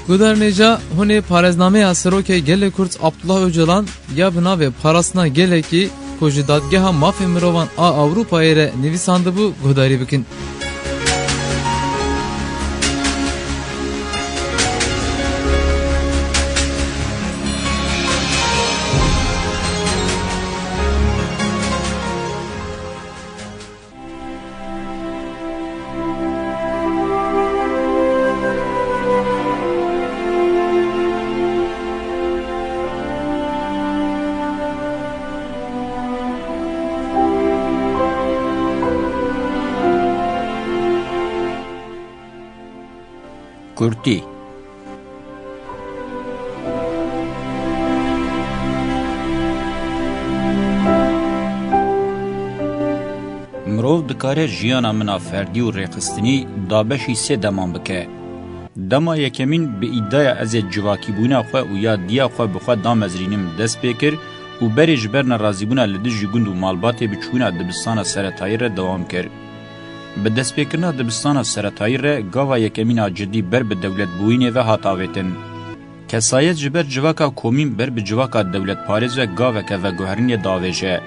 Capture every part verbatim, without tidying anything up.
Guhdarên hêja, hûn ê parêznameya Serokê Gelê Kurd Abdullah Ocalan ya bi navê Parastina Gelekî ku ji Dadgeha Mafê Mirovan a Ewropayê re nivîsandibû guhdarî bikin. Kurtî. Mirov dikare jiyana min a ferdî û rêxistinî dabeşî sê deman bike. Dema yekemîn bi îdaya ez ê civakîbûna xwe û ya diya xwe bi xwe damezrînim dest pê kir û berê ji ber nerazîbûna li dijî gund û malbatê bi çûna dibistana seretayî re dewam kir. Bi destpêkirina dibistana seretayî re gava yekemîn a cidî ber bi dewletbûyînê ve hat avêtin. Kesayet ji ber civaka komîn ber bi civaka dewletparêz ve gaveke veguherînê davêje.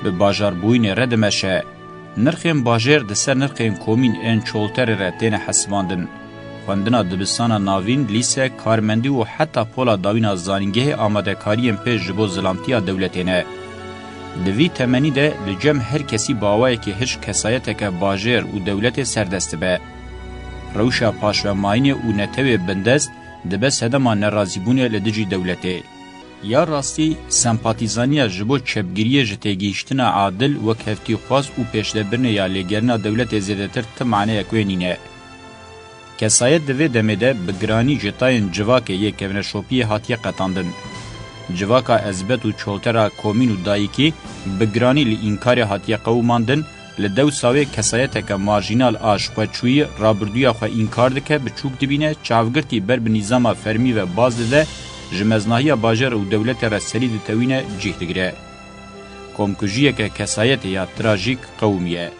Bi bajarbûyînê re dimeşe. Nirxên bajêr di ser nirxên komîn ên çolterê re têne hesibandin. Xwendina dibistana navîn, lîse, karmendî û heta pola dawîn a zanîngehê amadekariyên pêş ji bo zilamtiya dewletê ne. Di vî temenî de li cem her kesî bi awayekî hişk kesayeteke bajêr û dewletê serdest dibe. Rewşa paşvemayînê û netewê bindest dibe sedema nerazîbûnê li dijî dewletê. Ya rastî, sempatîzaniya ji bo çepgiriyê ji têgihiştina adil, wekhevtîxwaz û pêşdebirinê ya lêgerîna dewletê zêdetir ti maneyek wê nîne. Kesayet di vê demê de bi giranî ji tayên civakê yê kevneşopiyê hatiye qetandin. Civaka ezbet û çoltera komîn û dayikî bi giranî li înkarê hatiye qewimandin, li dewsa wê kesayeteke marjînal a ji xwe çûyî rabirdûya xwe înkar dike, biçûk dibîne, çavgirtî ber bi nîzama fermî ve baz dide, ji meznahiya bajêr û dewletê re serî ditewîne, cih digire. Komkujiyeke kesayetê ya trajîk qewimiye.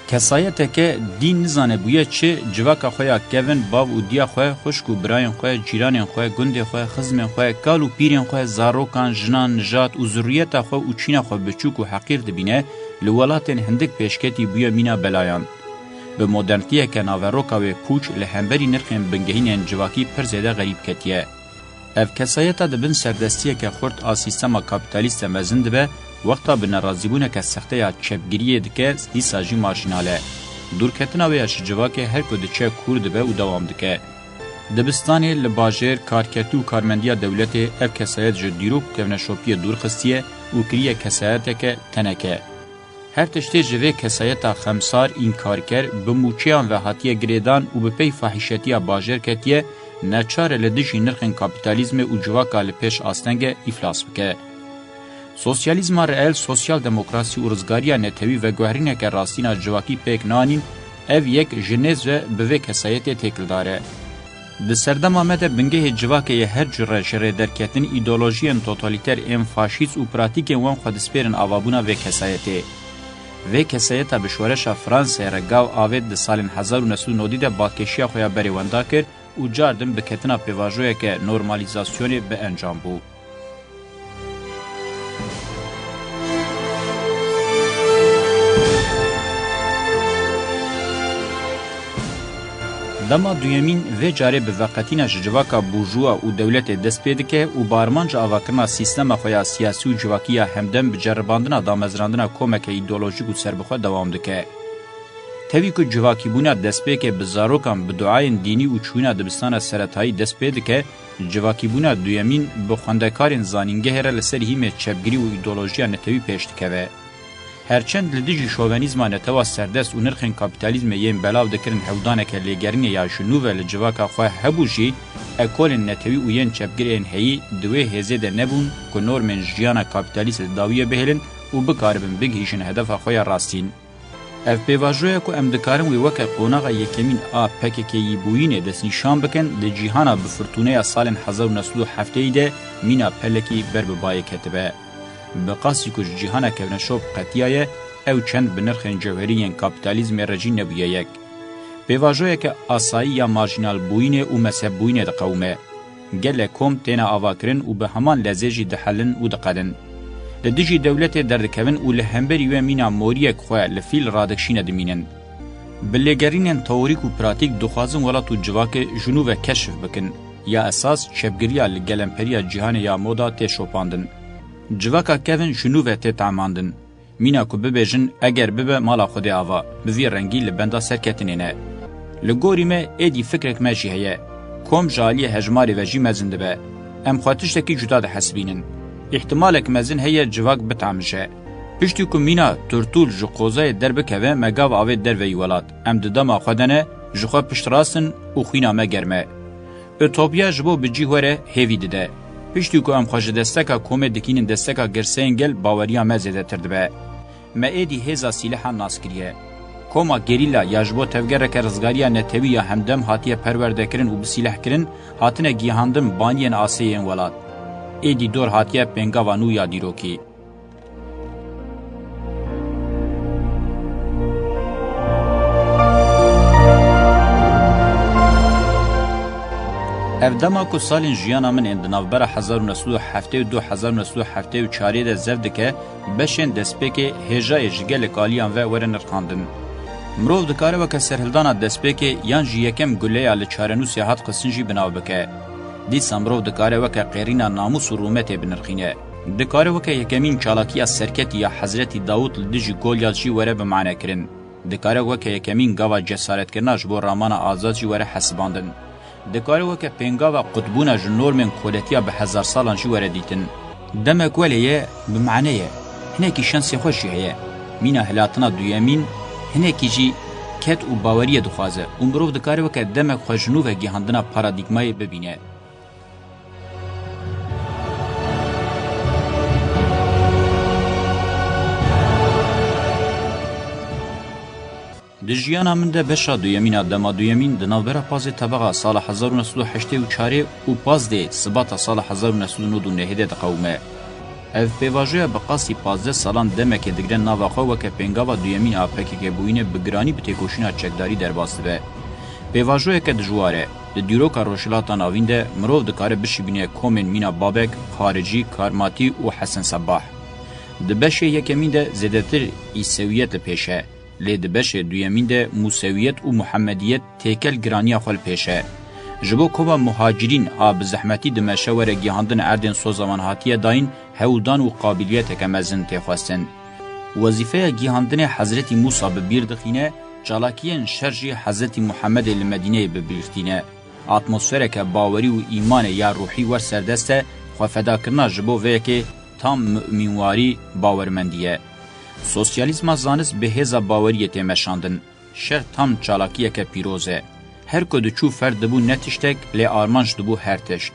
Kesayeteke dî nizane bûye çi, civaka xwe ya kevin, bav û diya xwe, xwişk û birayên xwe, cîranên xwe, gundê xwe, xizmên xwe, kal û pîrên xwe, zarokan, jinan, nijad û zurriyeta xwe û çîna xwe biçûk û heqîr dibîne, li welatên hindik pêşketî bûye mîna belayan. Bi modernitiyeke naveroka wê pûç li hemberî nirxên bingehînên civakî pir zêde xerîb ketiye. Ev kesayeta di bin serdestiyeke xurt a sîstema kapîtalîst de mezin dibe, wexta bi nerazîbûneke sexte ya çepgiriyê dike, dîsa jî marjînal e. Dûrketina wê ya ji civakê her ku diçe kûr dibe û dewam dike. Dibistanê li bajêr, karkertî û karmendiya dewletê ev kesayet ji dîrok û kevneşopiyê dûr xistiye û kiriye kesayeteke teneke. Her tiştê ji vê kesayeta xemsar, înkarker, bi mûçeyan ve hatiye girêdan û bi pey fahîşetiya bajêr ketiye, neçar e li dijî nirxên kapîtalîzmê û civaka li pêş astenge îflas bike. Sosyalîzma reel, sosyal demokrasî û rizgariya netewî veguherîneke rastîna civakî pêk nanîn, ev yek ji nêz ve bi vê kesayetê têkildar e. Di serdema me de bingehê civakê yê her cure ji rê derketin, îdeolojiyên totalîter ên faşîst û pratîkên wan xwe dispêrin avabûna vê kesayetê. Vê kesayeta bi şoreşa Fransayê re gav avêt, di salên hezar û neh sed û nodî de balkêşiya xwe ya berê wenda kir û car din bi ketina pêvajoyeke normalîzasyonê bi encam bû. Dema duyemîn vê carê bi veqetîna ji civaka bûrjûwa û dewletê dest pê dike û bi armanca avakirina sîstema xwe ya siyasî û civakî ya hemdem bi ceribandina damezrandina komeke îdeolojîk û serbixwe dewam dike. Tevî ku civakîbûna destpêkê bi zarokan, bi duayên dînî û çûyîna dibistana seretayî dest pê dike, civakîbûna duyemîn bi xwendekarên zanîngehê re li ser hîmê çepgirî û îdeolojiya netewî pêş dikeve. Her çend li dijî şovenîzma netewa serdest û nirxên kapîtalîzmê yên belav dikirin hewldaneke lêgerînê ya ji nû ve li civaka xwe hebû jî, ekolên netewî û yên çepgir ên heyî di wê hêzê de nebûn ku normên jiyana kapîtalîst li dawiyê bihêlin û bikaribin bigihîjin hedefa xwe ya rastîn. Ev pêvajoya ku em dikarin wê weke qonaxa yekemîn a P K K'yî bûyînê destnîşan bikin, di cîhana bi firtûneya salên hezar û neh sed û heftêyî de mîna pelekî ber bi bayê ketibe. Bi qasî ku ji cîhana kevneşop qetiyaye, ew çend bi nirxên cewherî yên kapîtalîzmê re jî nebûye yek. Pêvajoyeke asayî ya marjînalbûyînê û mezhebbûyînê diqewime. Gelek kom têne avakirin û bi heman lezê jî dihelin û diqedin. Li dijî dewletê derdikevin û li hemberî wê mîna moriyek xwe li fîl radikişîne dimînin. Bi lêgerînên teorîk û pratîk dixwazin welat û civakê ji nû ve keşif bikin. Ya esas çepgiriya li gelemperiya cîhanê ya moda tê şopandin. Civaka kevin ji nû ve tê tamandin. Mîna ku bibêjin, eger bibe mala Xwedê ava, bi vî rengî li benda serketinê ne. Li gorî me êdî fikrek me jî heye. Kom ji aliyê hejmarê ve jî mezin dibe. Em xwe tiştekî cuda dihesibînin. Îhtimalek mezin heye civak bitamije. Piştî ku mîna turtûl ji qozayê derbikeve, me gav avêt derveyî welat. Em di dema xwe de ne, ji xwe piştrast in û xwîna me germ e. Utopiya ji bo bi cî were hêvî dide. Piştî ku em xwe ji desteka komê dikînin desteka girseyên gel, baweriya me zêdetir dibe. Me êdî hêza sîlehan nas kiriye. Koma gerîla ya ji bo tevgereke rizgariya netewî ya hemdem hatiye perwerdekirin û bisîlehkirin, hatine gihandin baniyên asê yên welat. Êdî dor hatiye pêngava nû ya dîrokî. Ev dema ku salên jiyana min ên di navbera hezar û neh sed û heftê û du hezar û neh sed û heftê û çarê de zev dike, beşên destpêkê hêjayê ji gelek aliyan ve were nirxandin. Mirov dikare weke serhildana destpêkê yan jî yekem guleya li çarenûsê hat xistin jî bi nav bike. Dîsa mirov dikare weke qêrîna namûs û rûmetê binirxîne. Dikare weke yekemîn çalakiya serketî ya Hezretî Dawûd li dijî Golyat jî were bimanekirin. Dikare weke yekemîn gava cesaretkirina ji bo ramana azad jî were hesibandin. Dikare weke pêngava qutbûna ji normên koletiya bi hezar salan jî were dîtin. Demek welê ye, bi mane ye. Hinekî şensê xwe jî heye. Mîna hilatina duyemîn hinekî jî ked û baweriyê dixwaze û mirov dikare weke demek xwe ji nû ve gihandina paradîgmayê bibîne. Di jiyana min de beşa duyemîn a dema duyemîn di navbera pazê tebaxa sala hezar û neh sed û heştê û çarê û pazdê sibata sala hezar û neh sed û nod û nehê de diqewime. Ev pêvajoya bi qasî pazdeh salan demekê digre nava xwe weke pêngava duyemîn a P K K bûyînê bi giranî bi têkoşîna çekdarî derbas dibe. Pêvajoyeke dijwar e. Di dîroka Rojhilata Navîn de mirov dikare bişibîne komên mîna Babek, Xaricî, Karmatî û Hesen Sebah. Di beşê yekemîn de zêdetir Îsewiyet li pêş e, lê di beşê duyemîn de Mûsewiyet û Muhemediyet têkel giraniya xwe li pêş e. Ji bo koma muhacirîn a bi zehmetî dimeşe were gihandin erdên soza wan hatiye dayîn, hewldan û qabiliyeteke mezin tê xwestin. Wezîfeya gihandinê Hezretî Mûsa bi bîr dixîne, çalakiyên şer jî Hezretî Muhemedê li Medîneyê bi bîr tîne. Atmosfereke bawerî û îmanê ya ruhî wer serdest e, xwefedakirina ji bo vê yekê tam mumînwarî bawermendî ye. Sosyalîzma zanist bi hêza baweriyê tê meşandin. Şer tam çalakiyeke pîroz e. Her ku diçû ferd dibû ne tiştek, lê armanc dibû her tişt.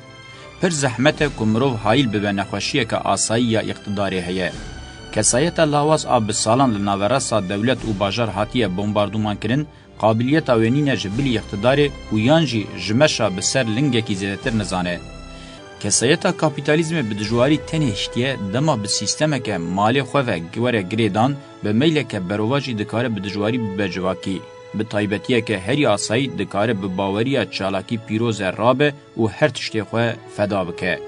Pir zehmet e ku mirov hayîl bibe nexweşiyeke asayî ya îqtidarê heye. Kesayeta lawaz a bi salan li naverasta dewlet û bajar hatiye bombardûmankirin, qabiliyeta wê nîne ji bilî îqtidarê û yan jî ji meşa bi ser lingekî zêdetir nizane. Kesayeta kapîtalîzmê bi dijwarî tenê hiştiye, dema bi sîstemeke malê xwe ve were girêdan, bi meyleke berovajî dikare bi dijwarî bibe civakî. Bi taybetiyeke herî asayî dikare bi baweriya çalakî pîroze rabe û her tiştê xwe feda bike.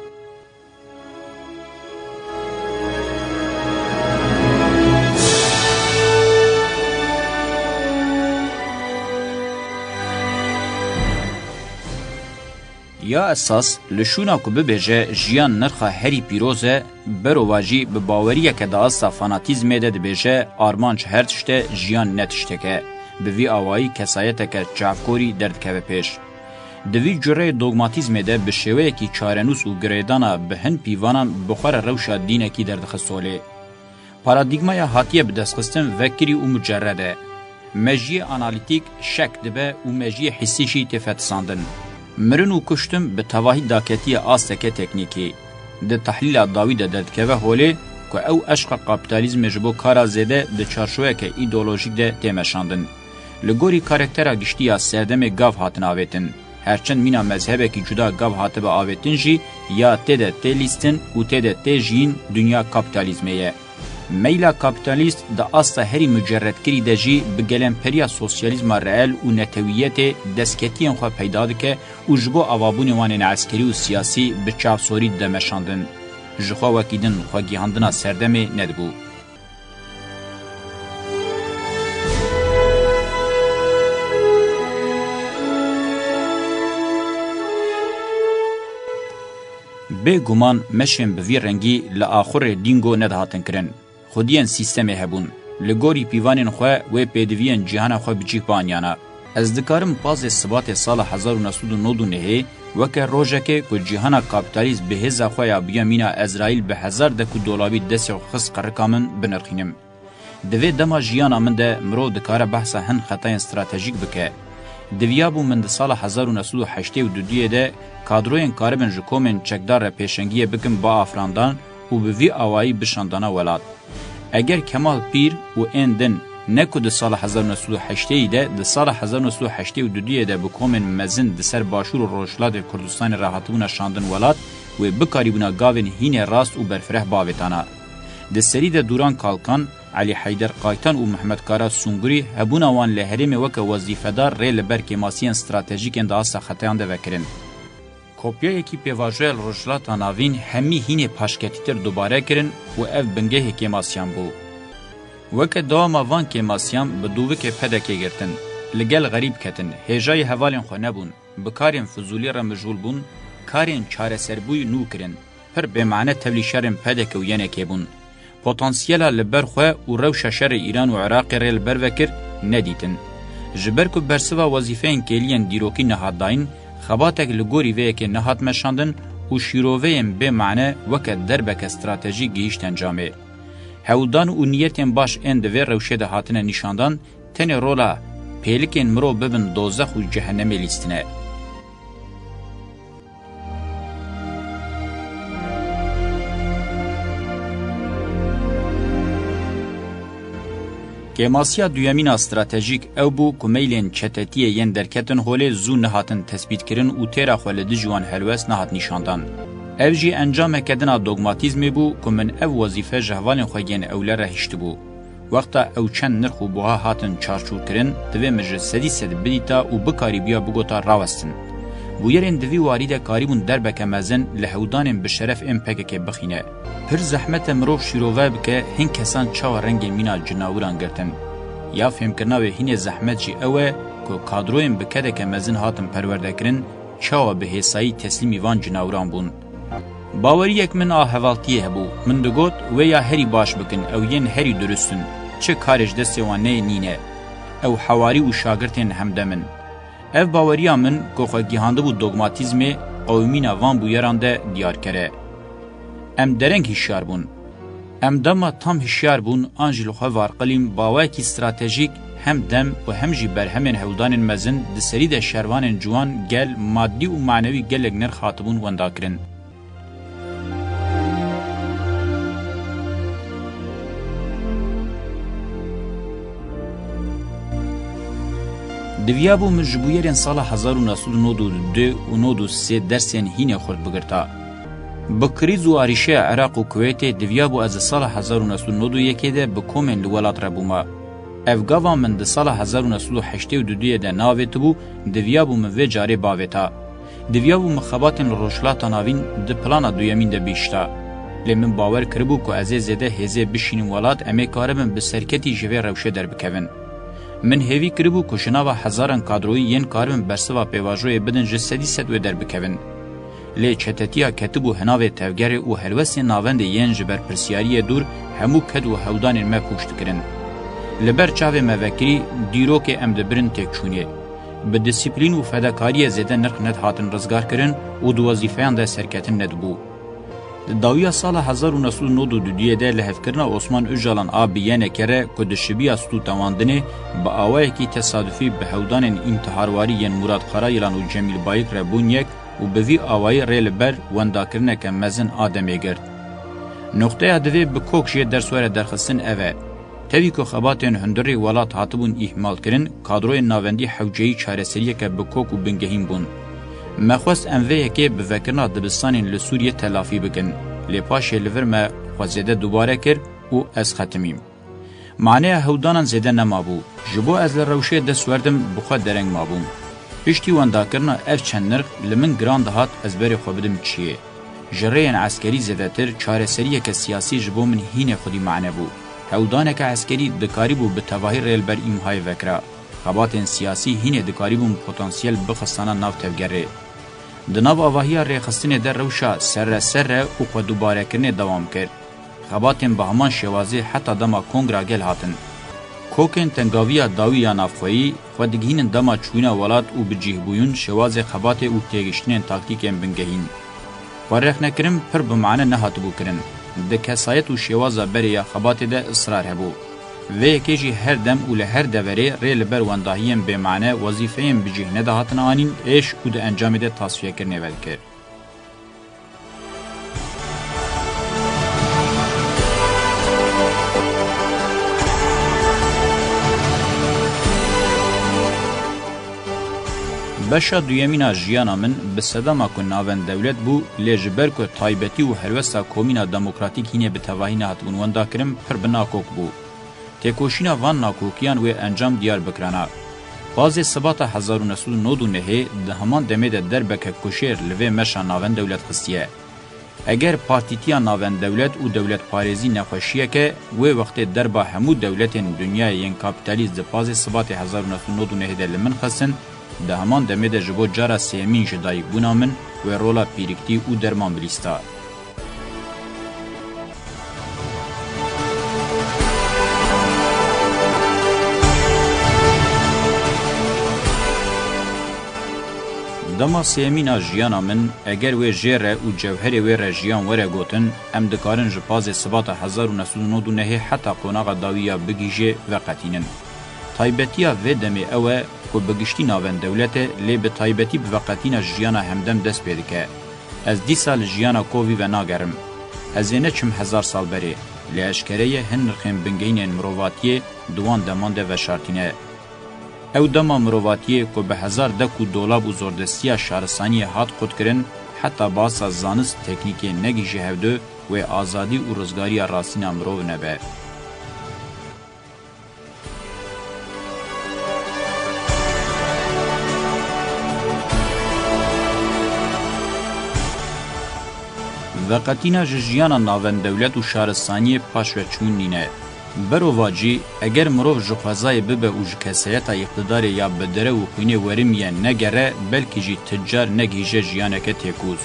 Ya esas, li şûna ku bibêje jiyan nirxa herî pîroz e, berovajî bi baweriyeke di asta fanatîzmê de dibêje armanc her tişt e, jiyan ne tiştek e. Bi vî awayî kesayeteke çavkorî derdikeve pêş. Di vî cureyê dogmatîzmê de bi şêweyekî çarenûs û girêdana bi hin pîvanan bi xwe re rewşa dînekî derdixist holê. Paradîgmaya hatiye bidestxistin vekirî û mucerred e. Mejiyê analîtîk şek dibe û mejiyê hissî jî tê fetisandin. Mirin û kuştin bi tevahî daketiye asteke teknîkî. Di tehlîla dawî de derdikeve holê ku ew eşqa kapîtalîzmê ji bo kara zêde di çarçoveyeke îdeolojîk de tê meşandin. Li gorî karaktera giştî ya serdemê gav hatin avêtin. Her çend mîna mezhebekî cuda gav hatibe avêtin jî, ya tê de tê lîstin û tê de tê jiyîn dinya kapîtalîzmê ye. Meyla kapîtalîst di asta herî mucerredkirî de jî bi gelemperiya sosyalîzma reel û netewiyetê destketiyên xwe peyda dike û ji bo avabûnê wan ên eskerî û siyasî bi çavsorî dide meşandin. Ji xwe wekî din xwegihandina serdemê nedibû. Bêguman meşên bi vî rengî li axurê dîngo nedihatin kirin. Xwediyên sîstemê hebûn. Li gorî pîvanên xwe wê pêdiviyên cîhana xwe bi cih bianiyana. Ez dikarim pazê Sibatê sala hezar û neh sed û nod û nehê weke rojekê ku cîhana kapîtalîst bi hêza xwe ya bûye mîna Ezraîl bi hezar dek û dolabî destê xwe xist qerika min binirxînim. Di vê dema jiyana min de mirov dikare behsa hin xetayên stratejîk bike. Diviyabû min di sala hezar û neh sed û heştê û duduyê de kadroyên karibin ji komên çekdar re pêşengiyê bikin biafrandan û bi vî awayî bişandana welat. Eger Kemal Pîr û ên din ne ku di sala hezar û neh sed û heştê de, di sala hezar û neh sed û heştê û duduyê de bi komên mezin di ser Başûr û Rojhilatê Kurdistanê re hatibûna şandin welat, wê bikarîbûna gavên hînê rast û berfireh bavêtana. Di serî de Dûran Kalkan, Elî Heyder Qaytan û Mehmet Kara Sungurî hebûna wan li herêmê weke wezîfedar rê li ber kêmasiyên stratejîkên di asta xetayan de vekirin. Kopyayekî pêvajoya li Rojhilata Navîn hemî hînê paşketîtir dubare kirin û ev bingehê kêmasiyan bû. Weke dewama van kêmasiyan bi dûvikê P D K'ê girtin, li gel xerîb ketin, hêjayî hevalên xwe nebûn, bi karên fizûlî re mijûl bûn, karên çareserbûyî nû kirin, pir bêmane tevlî şerên P D K û Y N K'ê bûn. Potansiyela li ber xwe û rewşa şerê Îran û Iraqê rê li ber vekir nedîtin. Ji ber ku bersiva wezîfeyên kêliyên dîrokî nehat dayîn, xebatek li gorî vê yekê nehat meşandin û şîroveyên bê mane weke derbeke stratejîk gihîşt encamê. Hewldan û niyetên baş ên di vê rewşê de hatine nîşandan, tenê rola pêlikên mirov bibin dozex û cehennemê lîstine. Kêmasiya duyemîn a stratejîk ew bû ku meylên çetetiyê yên derketin holê zû nehatin tespîtkirin û têra xwe li dijî wan helwest nehat nîşandan. Ev jî encameke din a dogmatîzmê bû ku min ev wezîfe ji hevalên xwe yên ewle re hiştibû. Wexta ew çend nirx û buha hatin çarçûrkirin, divê min ji sedî sed bidîta û bikarîbiya bigota rawestin. Bûyerên di vî warî de karîbûn derbeke mezin li hewldanên bi şeref ên P K K bixîne. Pir zehmet e mirov şîrove bike hin kesan çawa rengên mîna cinawiran girtin. Ya fêmkirina wê hînê zehmet jî ew e ku kadroyên bi kedeke mezin hatin perwerdekirin, çawa bi hêsayî teslîmî van cinawiran bûn. Baweriyek min a hevaltiyê hebû. Min digot, wê ya herî baş bikin, ew yên herî durust in. Çi karê ji destê wan neyê nîne. Ew hewarî û şagirtên hemdem in. Ev baweriya min ku xwe gihandibû dogmatîzmê, qewimîna van bûyeran de diyar kere. Em dereng hişyar bûn. Em dema tam hişyar bûn, an jî li xwe varqilîm, bi awayekî stratejîk hem dem û hem jî berhemên hewldanên mezin di serî de şervanên ciwan, gel, madî û manewî gelek nirx hatibûn wendakirin. Diviyabû min ji bûyerên sala hezar û neh sed û nod û du û nod û sê dersên hînê xurt bigirta. Bi krîz û arîşeya Iraq û Kuweytê diviyabû ez di sala hezar û neh sed û nod û yekê de bi komên li welat re bûma. Ev gava min di sala hezar û neh sed û heştê û duduyê de neavêtibû, diviyabû min vê carê bavêta. Diviyabû min xebatên li Rojhilata Navîn di plana duyemîn de bihişta. Lê min bawer kiribû ku ez ê zêde hêzê bişînim welat, em ê karibin bi serketî ji vê rewşê derbikevin. Min hêvî kiribû ku ji nava hezaran kadroyî yên karibin bersiva pêvajoyê bidin ji sedî sed wê derbikevin. Lê çetetiya ketibû hinavê tevgerê û helwestên navendê yên ji berpirsiyariyê dûr hemû ked û hewldanên me pûç dikirin. Li ber çavê me vekirî dîrokê em dibirin têkçûnê. Bi disiplîn û fedakariyê zêde nirx nedihatin rizgarkirin û di wezîfeyan de serketin nedibû. Di dawiya sala hezar û neh sed û nod û duduyê de lihevkirina Osman Ocalan a bi Y N K re ku di şibiya stûtewandinê bi awayekî tesadufî bi hewldanên întiharwarî yên Murat Karayilan û Cemîl Bayik re bûn yek û bi vî awayî rê li ber wendakirineke mezin a demê girt. Noqteya divê bi kok jê ders were derxistin ev e. Tevî ku xebatên hundirê welat hatibûn îhmalkirin, kadroyên navendî hewceyî çareseriyeke bi kok û bingehîn bûn. Me xwest em vê yekê bi vekirina dibistanên li Sûriyê telafî bikin. Lê paşê li vir me xwe zêde dubare kir û ez xetimîm. Maneya hewdanan zêde nemabû. Ji bo ez li rewşê dest werdim, bi xwe dereng mabûm. Piştî wendakirina ev çend nirx li min giran dihat ez berê xwe bidim çiyê. Ji rêyên eskerî zêdetir çareseriyeke siyasî ji bo min hînê xwedî mane bû. Hewdaneke eskerî dikarîbû bi tevahî rê li ber îmhayê vekira. Xebatên siyasî hînê dikarîbûn potansiyel bixistana nav tevgerê. Di nav avahiya rêxistinê de rewşa serre serre û xwedubarekirinê dewam kir. Xebatên bi heman şêwazê heta dema Kongra Gel hatin. Kokên tengaviya dawî ya navxweyî xwe digihînin dema çûyîna welat û bicîhbûyûn şêwazê xebatê û têgiştinên taktîkên bingehîn. Xwerexnekirin pir bi mane nehatibû kirin. Di kesayet û şêwaza berê ya xebatê de israr hebû. Vê yekê jî her dem û li her deverê rê li ber wendahiyên bêmane, wezîfeyên bicih nedihatin anîn, êş û di encamê de tasfiyekirinê vedikir. Beşa duyemîn a jiyana min bi sedema ku navendewlet bû, lê ji ber ku taybetî û helwesta komîna demokratîk hînê bi tevahî nehatibûn wendakirin, pir bi nakok bû. Têkoşîna van nakokiyan wê encam diyar bikirana. Pazê Sibata hezar û neh sed û nod û nehê di heman demê de derbeke kuşêr li vê meşa navendewlet xistiye. Eger partîtiya navendewlet û dewletparêzî nexweşiyeke wê wextê derba hemû dewletên dinyayê yên kapîtalîst di pazê Sibatê hezar û neh sed û nod û nehê de li min xistin, di heman demê de ji bo cara sêyemîn ji dayikbûna min wê rola pîriktî û derman bilîsta. Dema sêyemîn a jiyana min, eger wê jê re û cewherê wê re jiyan were gotin, em dikarin ji pazê Sibata hezar û neh sed û nod û nehê heta qonaxa dawî ya bigihîjê veqetînin. Taybetiya vê demê ew e ku bi giştî navendewlet e, lê bi taybetî bi veqetîna jiyana hemdem dest pê dike. Ez dîsa li jiyana kovî ve nagerim. Ez ê neçim hezar sal berê, lê eşkere ye hin nirxên bingehînên mirovatiyê di wan deman de veşartîne. Ew dema mirovatiyê ku bi hezar dek û dolab û zordestiya şaristaniyê hat qutkirin, heta basa zanist teknîkê negihîje hevdu, wê azadî û rizgariya rastîna mirov nebe. Veqetîna ji jiyana navendewlet û şaristaniyê paşveçûn nîne. Berovacî, eger mirov ji xwezayê bibe û ji kesayeta îqtidarê ya bi derew û xwînê werimiye negere, belkî jî ticar negihîje jiyaneke têkoz.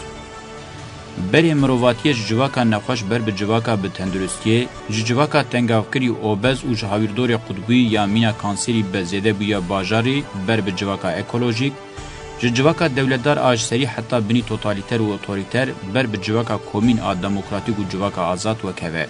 Berê mirovatiyê ji civaka nexweş ber bi civaka bi tenduristiyê, ji civaka tengavkirî obez û ji hawîrdorê qutbûyî ya mîna kanserî be zêde bûye bajarî ber bi civaka ekolojîk, ji civaka dewletdar a ji serî heta binî totalîter û otorîter ber bi civaka komîn a demokratîk û civaka azad wekeve.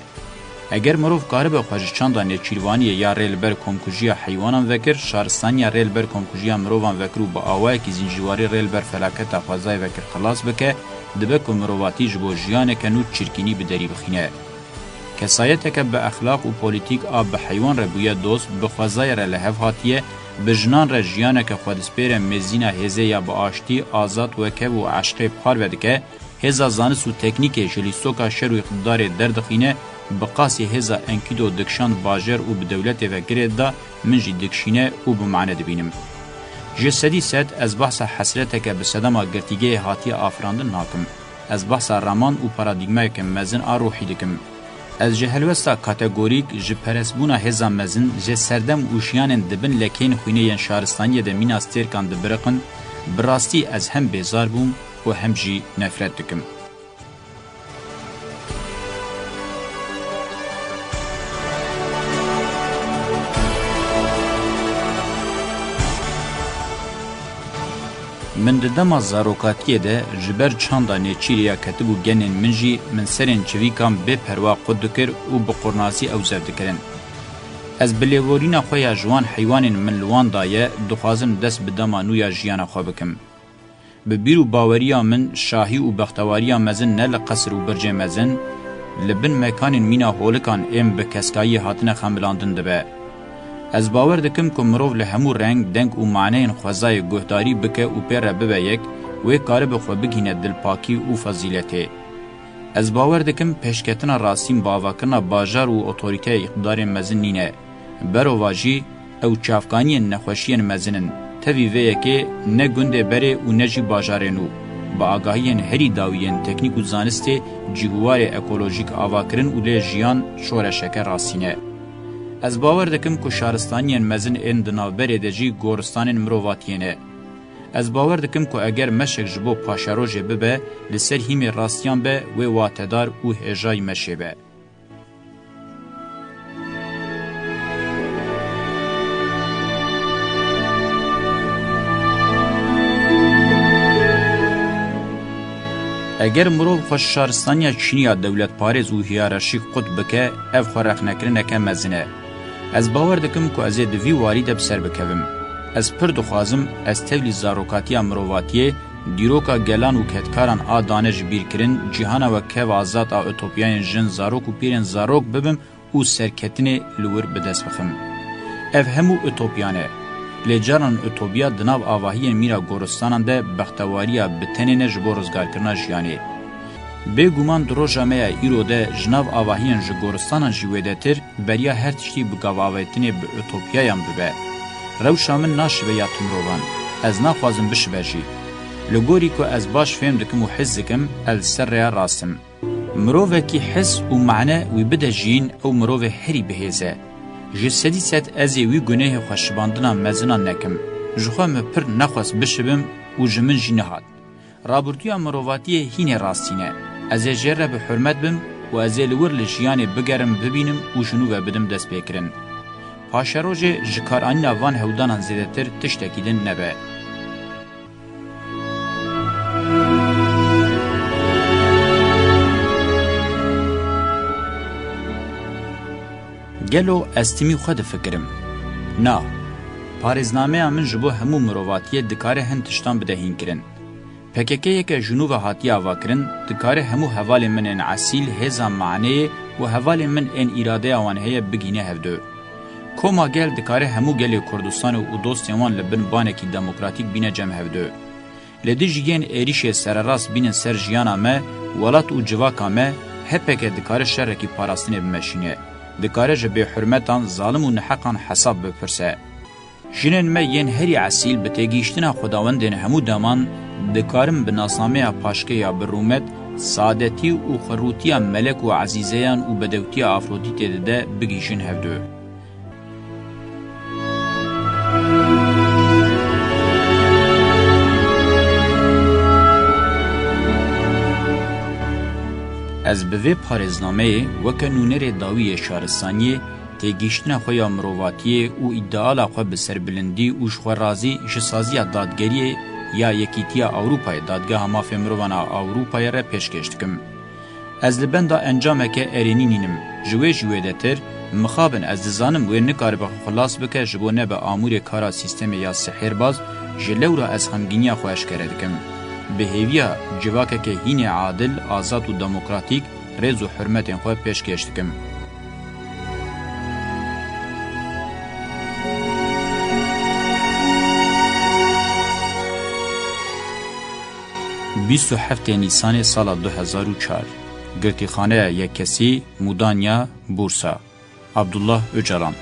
Eger mirov karibe xwe ji çanda nêçîrvaniyê ya rê li ber komkujiya heywanan vekir, şaristaniya rê li ber komkujiya mirovan vekir û bi awayekî zîncîwarî rê li ber felaketa xwezayê vekir xilas bike, dibe ku mirovatî ji bo jiyaneke nû çirkînî bi derî bixîne. Kesayeteke bi exlaq û polîtîk a bi heywan re bûye dost, bi xwezayê re li hev hatiye, bi jinan re jiyaneke xwedispêre mêzîna hêzê ya bi aştî, azad, wekev û eşqê parve dike, hêza zanist û teknîkê ji lîstoka şer û îqtidarê derdixîne, bi qasî hêza Enkidu dikişand bajêr û bi dewletê ve girê dida, min jî dikişîne û bi mane dibînim. Ji sedî sed ez behsa hesreteke bi sedema girtîgehê hatiye afirandin nakim. Ez behsa raman û paradîgmayeke mezin a ruhî dikim. Ez ji helwesta kategorîk, ji perestbûna hêza mezin, ji serdem û jiyanên di bin lekeyên xwînê yên şaristaniyê de mîna stêrkan dibiriqin, bi rastî ez hem bêzar bûm û hem jî nefret dikim. Min di dema zarokatiyê de ji ber çanda nêçîrê ya ketibû genên min jî min serên çivîkan bê perwa qut dikir û bi qurnasî ew zev dikirin. Ez bi lêborîna xwe ya ji wan heywanên min li wan daye, dixwazim dest bi dema nû ya jiyana xwe bikim. Bi bîr û baweriya min, şahî û bextewariya mezin ne li qesir û bircê mezin, li bin mekanên mîna holikan ên bi keskayiyê hatine xemilandin dibe. Ez bawer dikim ku mirov li hemû reng, deng û maneyên xwezayê guhdarî bike û pê re bibe yek, wê karibe xwe bigihîne dilpakî û fezîletê. Ez bawer dikim pêşketina rastîn bi avakirina bajar û otorîteya îqtidarên mezin nîne. Berovajî ew çavkaniyên nexweşiyên mezin in. Tevî vê yekê ne gundê berê û ne jî bajarê nû. Bi agahiyên herî dawî yên teknîk û zanistê cî û warê ekolojîk avakirin û lê jiyan şoreşeke rastîn e. Ez bawer dikim ku şaristaniyên mezin ên di navberê de jî goristanên mirovatiyê ne. Ez bawer dikim ku eger meşek ji bo paşerojê bibe, li ser hîmê rastiyan be, wê watedar û hêjayî meşê be. Eger mirov xwe şaristaniya çînî ya dewletparêz û hiyerarşîk qut bike, ev xwe rexnekirineke mezin e. Ez bawer dikim ku ez ê di vî warî de bi ser bikevim. Ez pir dixwazim ez tevlî zarokatiya mirovatiyê, dîroka gelan û kedkaran a dane ji bîr kirin, cîhana wekhev azad a utopiyayên jin, zarok û pîrên zarok bibim û serketinê li wir bi dest bixim. Ev hemû utopiya ne. Lê caran utopiya di nav avahiyên mîna goristanan de bextewariya bi tenê ne ji bo rizgarkirina jiyanê. Bêguman di roja me ya îro de ji nav avahiyên ji goristanan jî wêdetir, beriya her tiştî bi gavavêtinê bi utopiyayan bibe. Rewşa min naşibe ya tu mirovan. Ez naxwazim bişibe jî. Li gorî ku ez baş fêm dikim û his dikim, ez li ser rêya rast im. Mirovekî his û mane wî bide jiyîn, ew mirovê herî bihêz e. Ji sedî sed ez ê wî gunehê xwe şibandina mezinan nekim. Ji xwe min pir nexwest bişibim û ji min jî nehat. Rabirdûya mirovatiyê hînê rastîn e. Ez ê jê re bi hurmet bim û ez ê li wir li jiyanê bigerim, bibînim û ji nû ve bidim destpêkirin. Paşerojê ji karanîna van hewdanan zêdetir tiştekî din nebe. Gelo ez timî xwe difikirim? Na. Parêznameya min ji bo hemû mirovatiyê dikare hin tiştan bide hînkirin. P K K yeke ji nû ve hatiye avakirin, dikare hemû hevalên min ên esîl hêza maneyê û hevalên min ên îradeya wan heye bigihîne hevdu. Koma gel dikare hemû gelê Kurdistanê û dostên wan li bin banekî demokratîk bîne cem hevdu. Li dijî yên êrîşê sererast bînin ser jiyana me, welat û civaka me, H P K dikare şerekî parastinê bimeşîne. Dikare ji bêhurmetan, zalim û neheqan hesab bipirse. Jinên me yên herî esîl bi têgihiştina xwedawendên hemû deman dikarin bi nasnameya paşke ya bi rûmet, sadetî û xwerûtiya melek û ezîzeyan û bedewtiya Afrodîtê dide bigihîjin hevdu. Ez bi vê parêznameyê weke nûnerê dawî yê şaristaniyê têgihiştina xwe ya mirovatiyê û îdeala xwe bi serbilindî û ji xwe razî ji saziya dadgeriyê ya Yekîtiya Ewropayê, Dadgeha Mafê Mirovan a Ewropayê re pêşkêş dikim. Ez li benda encameke erênî nînim. Ji wê jî wêdetir, mixabin ez dizanim wê nikaribe xwe xilas bike ji bo nebe amûrê kara sîstemê ya sihêrbaz, ji lewra ez xemgîniya xwe eşkere dikim. Bi hêviya civakeke hînê adil, azad û demokratîk rêz û hurmetên xwe pêşkêş dikim. Bîst û heftê Nîsanê sala du hezar û çar, Girtîxaneya Yekkesî, Mudanya, Bursa. Abdullah Ocalan.